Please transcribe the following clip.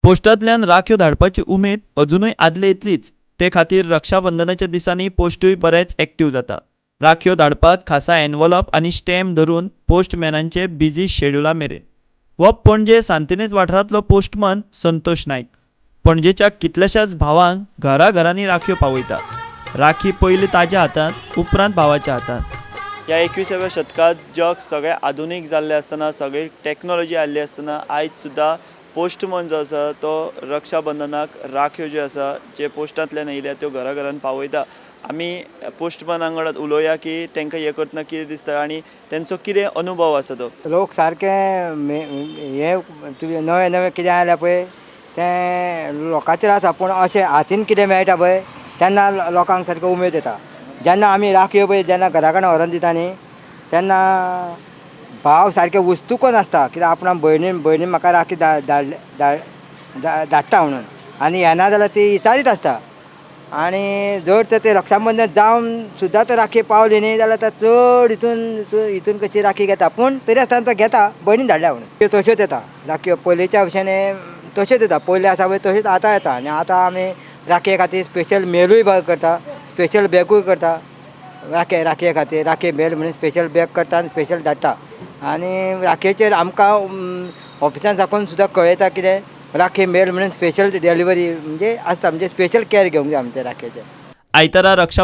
पोस्टांतल्यान राखयो धाडपाची उमेद अजुनूय आदले इतलीच. ते खातीर रक्षाबंधनाच्या दिसांनी पोस्टूय बरेंच एक्टीव जाता. राखयो धाडपाक खासा एनवलप आनी स्टॅम्प धरून पोस्टमॅनांचे बिजी शेड्युला मेरेन. हो पणजे सांतिनेज वाठारांतलो पोस्टमन संतोष नायक पणजेच्या कितल्याशाच भावांक घराघरांनी राखयो पावयता. राखी पयली ताज्या हातांत, उपरांत भावाच्या हातांत. ह्या 21व्या शतकांत जग सगळें आधुनीक जाल्लें आसतना, सगळी टॅक्नोलॉजी आयिल्ली आसतना आयज सुद्दां पोस्टमन जो आसा तो रक्षाबंधनाक राखयो ज्यो आसा, जे पोस्टांतल्यान येयल्या त्यो घराघरान पावयता. आमी पोस्टमना वांगडा उलोवया की तांकां हें करतना कितें दिसता आनी तेंचो कितें अनुभव आसा तो. लोक सारके हें तुजें नवें नवें कितें आयलां पळय तें लोकांचेर आसा, पूण अशें हातीन कितें मेळटा पळय तेन्ना लोकांक सारको उमेद येता. जेन्ना आमी राखयो पळय जेन्ना घरा कडेन व्हरोन दिता न्ही तेन्ना भाव सारके उस्तुकोन आसता कित्याक आपणा भयणीन भयणीन म्हाका राखी धाडटा म्हणून, आनी येना जाल्यार ती विचारीत आसता. आनी जर तर ते रक्षाबंधन जावन सुद्दां तर राखी पावली न्ही जाल्यार तो चड हितून हितून कशी राखी घेता, पूण तरी आसतना तो घेता भयणीन धाडल्या म्हणून. त्यो तश्योच येता राखयो पयलींच्या भशेन तश्योच येता, पयलीं आसा पळय तश्योच आतां येता. आनी आतां आमी राखये खातीर स्पेशल मेलूय करता, स्पेशल बॅगूय करता. राखये खातीर राखी मेल म्हणून स्पेशल बॅग करता आनी स्पेशल धाडटा. आनी राखयेचेर आमकां ऑफिसान साकून सुद्दां कळयता कितें राखी मेल म्हणून स्पेशल डिलिव्हरी म्हणजे आसता, म्हणजे स्पेशल कॅर घेवंक जाय आमच्या राखयेचेर. आयतारा रक्षा